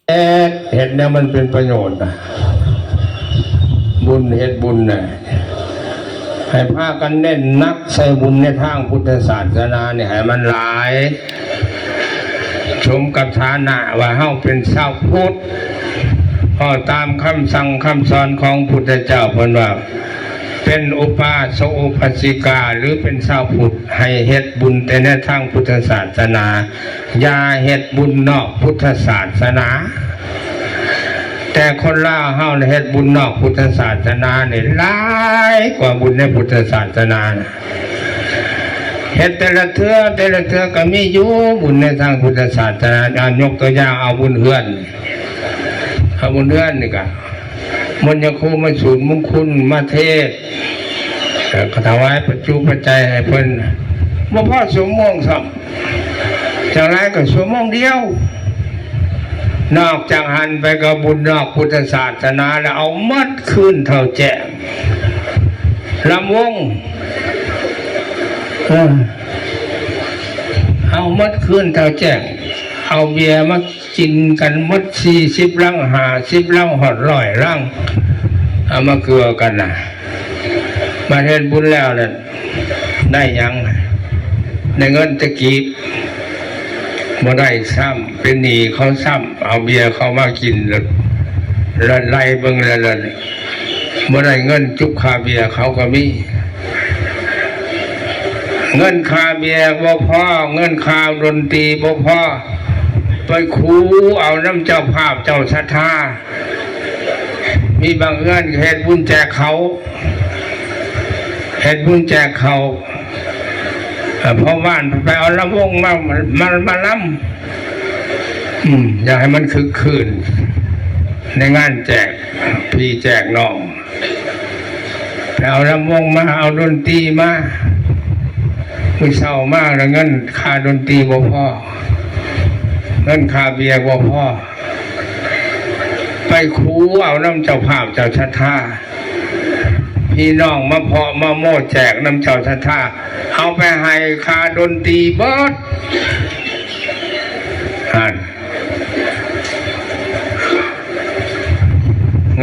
ເຮັດ ເຮັດແນວມັນເປັນປະໂຫຍດນະ ບຸນ ເຮັດບຸນນະ ໃຫ້ພາກັນເນັ້ນໜັກໃສ່ບຸນໃນທາງພຸດທະສາສະໜານີ້ໃຫ້ມັນຫຼາຍ ສົມກັບຖານະວ່າເຮົາເປັນຊາວພຸດ ເວົ້າຕາມຄຳສັ່ງຄຳສອນຂອງພຸດທະເຈົ້າ ເພິ່ນວ່າ ເປັນອຸປາສົກອຸປາສິກາ ຫຼື ເປັນຊາວພຸດ ໃຫ້ເຮັດບຸນແຕ່ໃນທາງພຸດທະສາສະໜາ ຢ່າເຮັດບຸນນອກພຸດທະສາສະໜາ. ແຕ່ຄົນລາວເຮົາເຮັດບຸນນອກພຸດທະສາສະໜານີ້ຫຼາຍກວ່າບຸນໃນພຸດທະສາສະໜານະ. ເຮັດແຕ່ລະເທື່ອ ແຕ່ລະເທື່ອກໍມີຢູ່ບຸນໃນທາງພຸດທະສາສະໜາ. ອາ ຍົກຕົວຢ່າງເອົາບຸນເຮືອນ ເອົາບຸນເຮືອນນີ້ກະ ມົນຍະຄູມາສູດມຸງຄຸນ ມາເທດ ເອີ ກໍຖວາຍປັດຈຸປັດໄຈໃຫ້ເພິ່ນ ບໍ່ພໍຊົ່ວໂມງຊ້ຳ ຈັ່ງຫຼາຍກໍຊົ່ວໂມງດຽວ. ນອກຈາກຫັ້ນໄປກໍບຸນນອກພຸດທະສາສະໜາ ແລ້ວເອົາໝົດຄືນເທົ່າແຈ້ງ ລຳວົງ ເອີ ເອົາໝົດຄືນເທົ່າແຈ້ງ ເອົາເບຍມາ ກິນກັນໝົດສີ່ສິບລັງ ຫ້າສິບລັງ ຮອດຮ້ອຍລັງ ເອົາມາເກືອກັນນະ. ມາເຮັດບຸນແລ້ວນັ້ນ ໄດ້ຫຍັງ? ໄດ້ເງິນແຕ່ກີບ ບໍ່ໄດ້ຊ້ຳ ເປັນໜີ້ເຂົາຊ້ຳ ເອົາເບຍເຂົາມາກິນ ແລ້ວໄລ່ເບິ່ງແລ້ວ ບໍ່ໄດ້ເງິນຈຸບຄ່າເບຍເຂົາກໍມີ. ເງິນຄ່າເບຍບໍ່ພໍ ເງິນຄ່າດົນຕີບໍ່ພໍ ໄປຂູ່ເອົານຳເຈົ້າພາບເຈົ້າສັດທາ. ມີບາງເຮືອນເຮັດບຸນແຈກເຂົ້າ ເຮັດບຸນແຈກເຂົ້າ ເອີ ພໍ່ບ້ານໄປເອົາລຳວົງມາ ມາ ມາລຳ ອືມ ຢາກໃຫ້ມັນຄຶກຄື້ນໃນງານແຈກພີ່ແຈກນ້ອງ. ໄປເອົາລຳວົງມາ ເອົາດົນຕີມາ ມື້ເຊົ້າມາແລ້ວເງິນຄ່າດົນຕີບໍ່ພໍ ເງິນຄ່າເບຍບໍ່ພໍ ໄປຂູ່ເອົານຳເຈົ້າພາບເຈົ້າສັດທາ ພີ່ນ້ອງມາເພາະມາໂມ້ແຈກນຳເຈົ້າສັດທາ ເອົາໄປໃຫ້ຄ່າດົນຕີເບິດ ຫັ້ນ.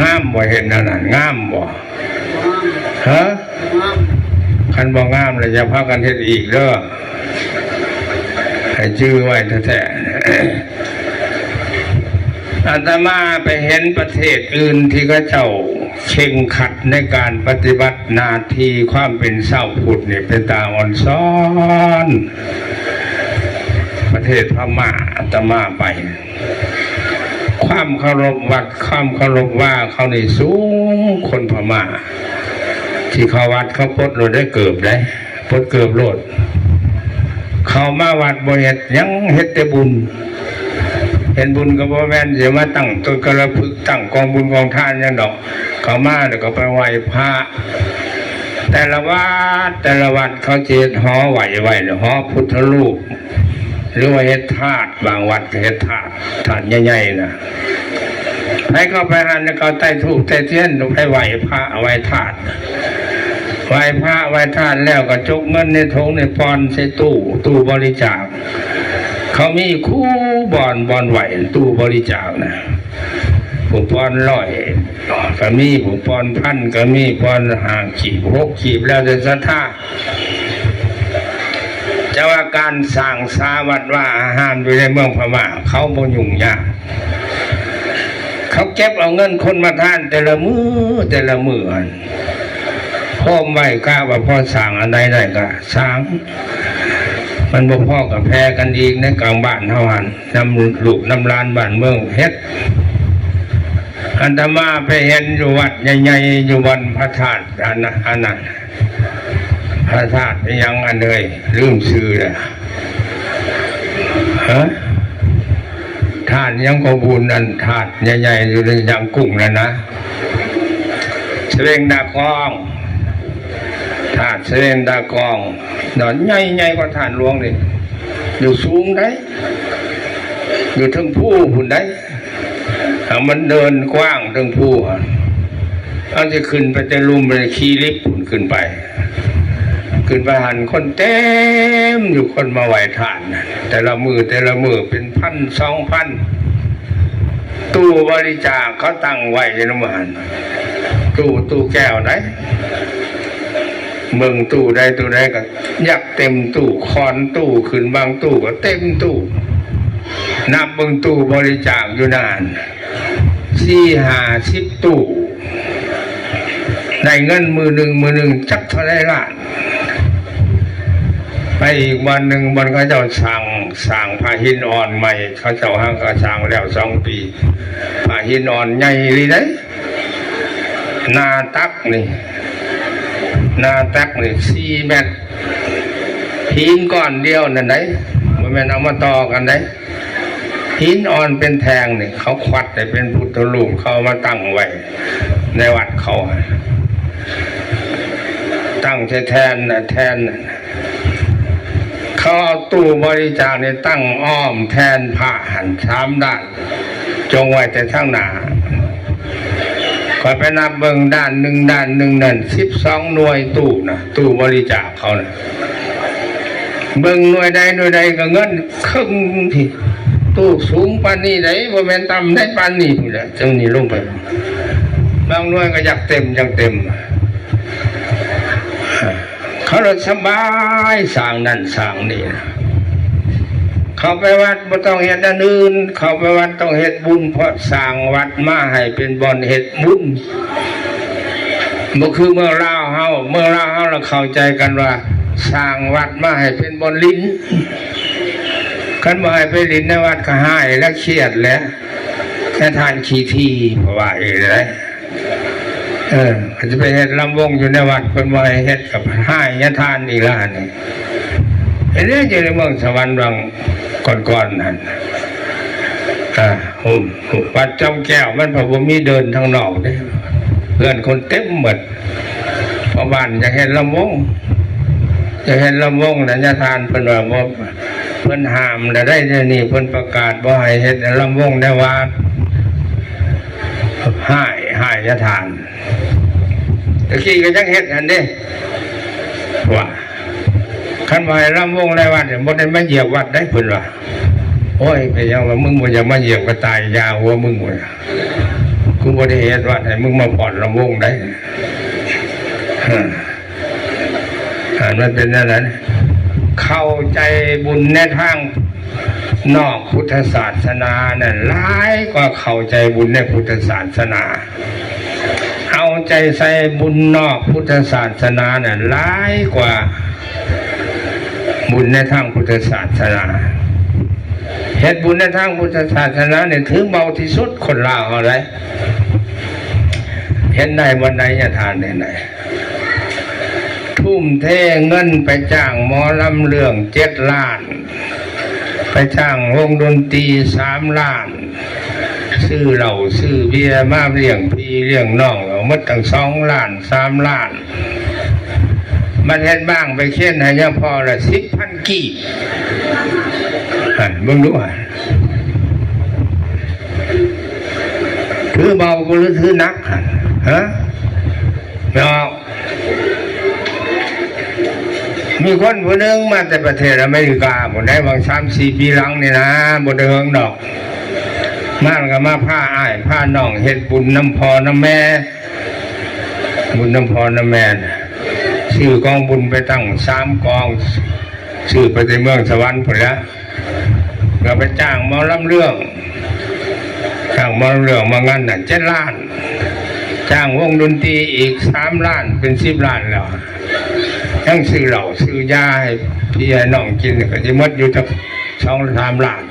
ງາມບໍ່ເຮັດແນວນັ້ນ ງາມບໍ່? ຮະ? ຄັນບໍ່ງາມແລ້ວຢ່າພາກັນເຮັດອີກເດີ ໃຫ້ຈື່ໄວ້ແທ້ໆ. ອາດຕະມາໄປເຫັນປະເທດອື່ນທີ່ເຂົາເຈົ້າເຄັ່ງຄັດໃນການປະຕິບັດໜ້າທີ່ຄວາມເປັນຊາວພຸດນີ້ເປັນຕາອ່ອນຊ້ອນ. ປະເທດພະມ້າ ອາດຕະມາໄປ ຄວາມເຄົາລົບວັດ ຄວາມເຄົາລົບວາເຂົານີ້ສູງ ຄົນພະມ້າ ທີ່ເຂົ້າວັດເຂົາປົດໂລດເດ້ ເກີບເດ້ ປົດເກີບໂລດ ເຂົ້າມາວັດບໍ່ເຮັດຫຍັງ ເຮັດແຕ່ບຸນ ເຮັດບຸນກໍບໍ່ແມ່ນຊິມາຕັ້ງຕົ້ນກະລະພຶກ ຕັ້ງກອງບຸນກອງທານຫຍັງດອກ ເຂົ້າມາແລ້ວກໍໄປໄຫວ້ພະ ແຕ່ລະວັດ ແຕ່ລະວັດເຂົາຊິເຮັດຫໍໄຫວ້ໄວ້ ຫໍພຸດທະຮູບ ຫຼືວ່າເຮັດທາດ ບາງວັດກໍເຮັດທາດ ທາດໃຫຍ່ໆນະ ໃຜເຂົ້າໄປຫັ້ນແລ້ວກໍໄຕ້ທູບໄຕ້ທຽນໄປໄຫວ້ພະໄຫວ້ທາດ ໄຫວ້ພະໄຫວ້ທາດແລ້ວກໍຈົກເງິນໃນຖົງນີ້ປ່ອນໃສ່ຕູ້ ຕູ້ບໍລິຈາກ ເຂົາມີຄູ່ບ່ອນ ບ່ອນໄຫວ້ຕູ້ບໍລິຈາກນະ ຜູ້ປ່ອນຮ້ອຍກໍມີ ຜູ້ປ່ອນພັນກໍມີ ປ່ອນຫ້າກີບ ຫົກກີບ ແລ້ວແຕ່ສັດທາ. ຈະວ່າການສ້າງສາວັດວາອາຮາມຢູ່ໃນເມືອງພະມ້າ ເຂົາບໍ່ຫຍຸ້ງຍາກ ເຂົາເກັບເອົາເງິນຄົນມາທານແຕ່ລະມື້ ແຕ່ລະມື້ຫັ້ນ ໂຮມໄວ້ ກະວ່າພໍສ້າງອັນໃດໄດ້ກະສ້າງ ມັນບໍ່ພໍກະແຜ່ກັນອີກໃນກາງບ້ານເຮົາຫັ້ນ ນຳລູກນຳຫຼານບ້ານເມືອງເຮັດ. ອາດຕະມາໄປເຫັນຢູ່ວັດໃຫຍ່ໆ ຢູ່ບ່ອນພະທາດ ອັນນະ ອັນນັ້ນ ພະທາດອີ່ຫຍັງອັນເອີຍ ລືມຊື່ແລ້ວ ຮະ ທາດຫຍັງກໍບຸນ ອັນທາດໃຫຍ່ໆ ຢູ່ໃນຫຍັງກຸ້ງນັ້ນນະ ສະເວັງດາກອງ ທາດສະເວັງດາກອງ ນອນໃຫຍ່ໆ ກວ່າທາດຫຼວງນີ້ ຢູ່ສູງໃດ ຢູ່ເທິງພູພຸ້ນໃດ. ຫາກມັນເດີ່ນກວ້າງເທິງພູ ເຮົາຊິຂຶ້ນໄປແຕ່ລຸ່ມ ໄປຂີ່ລິບພຸ້ນຂຶ້ນໄປ ຂຶ້ນໄປຫັ້ນຄົນເຕັມຢູ່ ຄົນມາໄຫວ້ທາດ ແຕ່ລະມື້ ແຕ່ລະມື້ເປັນພັນສອງພັນ ຕູ້ບໍລິຈາກເຂົາຕັ້ງໄວ້ຢູ່ນຳຫັ້ນ ຕູ້ ຕູ້ແກ້ວໃດ໋ ເບິ່ງຕູ້ໃດ ຕູ້ໃດກໍຢາກເຕັມຕູ້ ຄອນຕູ້ຂຶ້ນ ບາງຕູ້ກໍເຕັມຕູ້ ນັບເບິ່ງຕູ້ບໍລິຈາກຢູ່ນັ້ນ ສີ່ຫ້າສິບຕູ້ ໄດ້ເງິນມື້ໜຶ່ງ ມື້ໜຶ່ງຈັກເທົ່າໃດລ້ານ. ໄປອີກບ່ອນໜຶ່ງ ບ່ອນເຂົາເຈົ້າສ້າງ ສ້າງພະຫີນອ່ອນໃໝ່ ເຂົາເຈົ້າຫາກໍສ້າງແລ້ວສອງປີ ພະຫີນອ່ອນໃຫຍ່ອີ່ຫຼີເດ້ ໜ້າຕັກນີ້ ໜ້າຕັກນີ້ສີ່ແມັດ ຫີນກ້ອນດຽວນັ້ນໃດ໋ ບໍ່ແມ່ນເອົາມາຕໍ່ກັນໃດ໋. ຫີນອ່ອນເປັນແທ່ງນີ້ ເຂົາຂວັດໃຫ້ເປັນພຸດທະຮູບ ເຂົາເອົາມາຕັ້ງໄວ້ໃນວັດເຂົາ ຕັ້ງໃສ່ແທ່ນ ແທ່ນ ເຂົາເອົາຕູ້ບໍລິຈາກນີ້ຕັ້ງອ້ອມແທ່ນພະຫັ້ນສາມດ້ານ ຈົ່ງໄວ້ແຕ່ທາງໜ້າ. ຂ້ອຍໄປນັບເບິ່ງດ້ານໜຶ່ງ ດ້ານໜຶ່ງນັ້ນ ສິບສອງໜ່ວຍຕູ້ນະ ຕູ້ບໍລິຈາກເຂົານະ. ເບິ່ງໜ່ວຍໃດໜ່ວຍໃດກໍເງິນເຄິ່ງທີ່ ຕູ້ສູງປານນີ້ໃດ໋ ບໍ່ແມ່ນຕ່ຳໃດ໋ ປານນີ້ພຸ້ນແຫຼະ ຈັ່ງນີ້ລົງໄປ ບາງໜ່ວຍກໍຢາກເຕັມ ຢາກເຕັມ. ເຂົາລະສະບາຍ ສ້າງນັ້ນສ້າງນີ້ ເຂົ້າໄປວັດບໍ່ຕ້ອງເຮັດອັນອື່ນ ເຂົ້າໄປວັດຕ້ອງເຮັດບຸນ ເພາະສ້າງວັດມາໃຫ້ເປັນບ່ອນເຮັດບຸນ. ບໍ່ຄືເມືອງລາວເຮົາ ເມືອງລາວເຮົາລະເຂົ້າໃຈກັນວ່າ ສ້າງວັດມາໃຫ້ເປັນບ່ອນຫຼິ້ນ ຄັນບໍ່ໃຫ້ໄປຫຼິ້ນໃນວັດກໍຮ້າຍແລະຄຽດແຫຼະ ຍາທ່ານຂີ້ຖີ່ ເພາະວ່າອີກແຫຼະ. ເອີ ເຂົາຈະໄປເຮັດລຳວົງຢູ່ໃນວັດ ເພິ່ນບໍ່ໃຫ້ເຮັດ ກໍຮ້າຍຍາທ່ານອີກແລ້ວນີ້. ເຮັດແນວຢູ່ໃນເມືອງສະຫວັນຫວ່າງກ່ອນໆຫັ້ນ ອ່າ ວັດຈອມແກ້ວມັນບໍ່ມີເດີ່ນທາງນອກເດ້ ເຮືອນຄົນເຕັມໝົດ ພໍ່ບ້ານຢາກເຮັດລຳວົງ ຢາກເຮັດລຳວົງນະ ຍາທ່ານເພິ່ນວ່າບໍ່ ເພິ່ນຫ້າມແລ້ວໃດ໋ ດຽວນີ້ເພິ່ນປະກາດບໍ່ໃຫ້ເຮັດລຳວົງໃນວັດ. ຮ້າຍ ຮ້າຍຍາທ່ານ ຕະກີ້ກໍຍັງເຮັດຫັ້ນເດ້ ວ່າ ຄັນວ່າໃຫ້ລຳວົງໃນວັດນີ້ ບໍ່ໄດ້ມາຢຽບວັດໃດ໋ ເພິ່ນວ່າ. ໂອ້ຍ ເປັນຫຍັງວ່າ ມຶງບໍ່ຢາກມາຢຽບກໍຕາຍ ຢ່າຫົວມຶງ ວ່າ ກູບໍ່ໄດ້ເຮັດວັດໃຫ້ມຶງມາຟ້ອນລຳວົງໃດ໋. ເອີ ອັນມັນເປັນແນວນັ້ນ ເຂົ້າໃຈບຸນໃນທາງນອກພຸດທະສາສະໜານັ້ນ ຫຼາຍກວ່າເຂົ້າໃຈບຸນໃນພຸດທະສາສະໜາ. ເອົາໃຈໃສ່ບຸນນອກພຸດທະສາສະໜານັ້ນ ຫຼາຍກວ່າບຸນໃນທາງພຸດທະສາສະໜາ. ເຮັດບຸນໃນທາງພຸດທະສາສະໜານີ້ ຖືເບົາທີ່ສຸດ ຄົນລາວເຮົາໄດ໋. ເຮັດໄດ້ບ່ອນໃດ ຍາທ່ານ ເຮັດໄດ້? ທຸ່ມເທເງິນໄປຈ້າງໝໍລຳເລື່ອງເຈັດລ້ານ, ໄປຈ້າງວົງດົນຕີສາມລ້ານ, ຊື້ເຫຼົ້າຊື້ເບຍມາລ້ຽງພີ່ລ້ຽງນ້ອງ ເອົາໝົດຕັ້ງສອງລ້ານສາມລ້ານ, ບັດເຮັດບ້າງໄປເຄນໃຫ້ຍາພໍ່ລະສິບພັນກີບ. ຫັ້ນ ເບິ່ງດູຫັ້ນ ຖືເບົາບໍ່ ຫຼື ຖືໜັກຫັ້ນ ຮະ? ເນາະ ມີຄົນຜູ້ໜຶ່ງມາແຕ່ປະເທດອາເມລິກາພຸ້ນໄດ໋ ຫວ່າງສາມສີ່ປີຫຼັງນີ້ນະ ບໍ່ໄດ້ເຫິງດອກ ມາແລ້ວກໍມາພາອ້າຍພານ້ອງເຮັດບຸນນຳພໍ່ນຳແມ່ ບຸນນຳພໍ່ນຳແມ່ນະ ຊື້ກອງບຸນໄປຕັ້ງສາມກອງ ຊື້ໄປແຕ່ເມືອງສະຫວັນພຸ້ນແຫຼະ. ກໍໄປຈ້າງໝໍລຳເລື່ອງ ຈ້າງໝໍລຳເລື່ອງມາງານນັ້ນເຈັດລ້ານ, ຈ້າງວົງດົນຕີອີກສາມລ້ານ ເປັນສິບລ້ານແລ້ວ, ຍັງຊື້ເຫຼົ້າຊື້ຢາໃຫ້ພີ່ໃຫ້ນ້ອງກິນ ກໍຊິໝົດຢູ່ຈັກສອງສາມລ້ານ.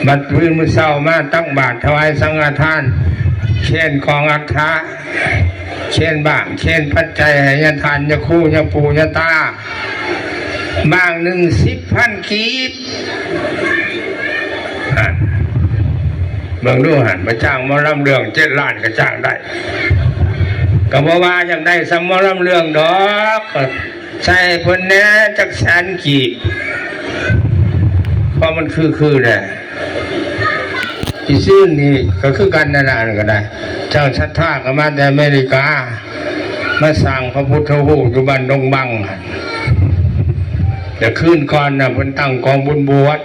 ບັດຕື່ນມື້ເຊົ້າມາຕັກບາດຖວາຍສັງຄະທານ ເຄນກອງອັດຖະ ເຄນບ້າງ ເຄນປັດໄຈໃຫ້ຍາທ່ານ ຍາຄູ ຍາປູ່ ຍາຕາ ບ້າງໜຶ່ງສິບພັນກີບ. ຫັ້ນ ເບິ່ງດູຫັ້ນ ມາຈ້າງໝໍລຳເລື່ອງເຈັດລ້ານກໍຈ້າງໄດ້, ກໍບໍ່ວ່າຢາກໄດ້ສ່ຳໝໍລຳເລື່ອງດອກ, ກໍໃສ່ເພິ່ນແດ່ຈັກແສນກີບ, ເພາະມັນຄືໆແດ່. ອີ່ຊືນນີ້ກໍຄືກັນນັ້ນລະ ອັນນັ້ນກໍໄດ້ ເຈົ້າສັດທາກໍມາແຕ່ອາເມລິກາ ມາສ້າງພະພຸດທະຮູບຢູ່ບ້ານດົງບັງຫັ້ນ, ແຕ່ຄືນກ່ອນນະ ເພິ່ນຕັ້ງກອງບຸນບວດ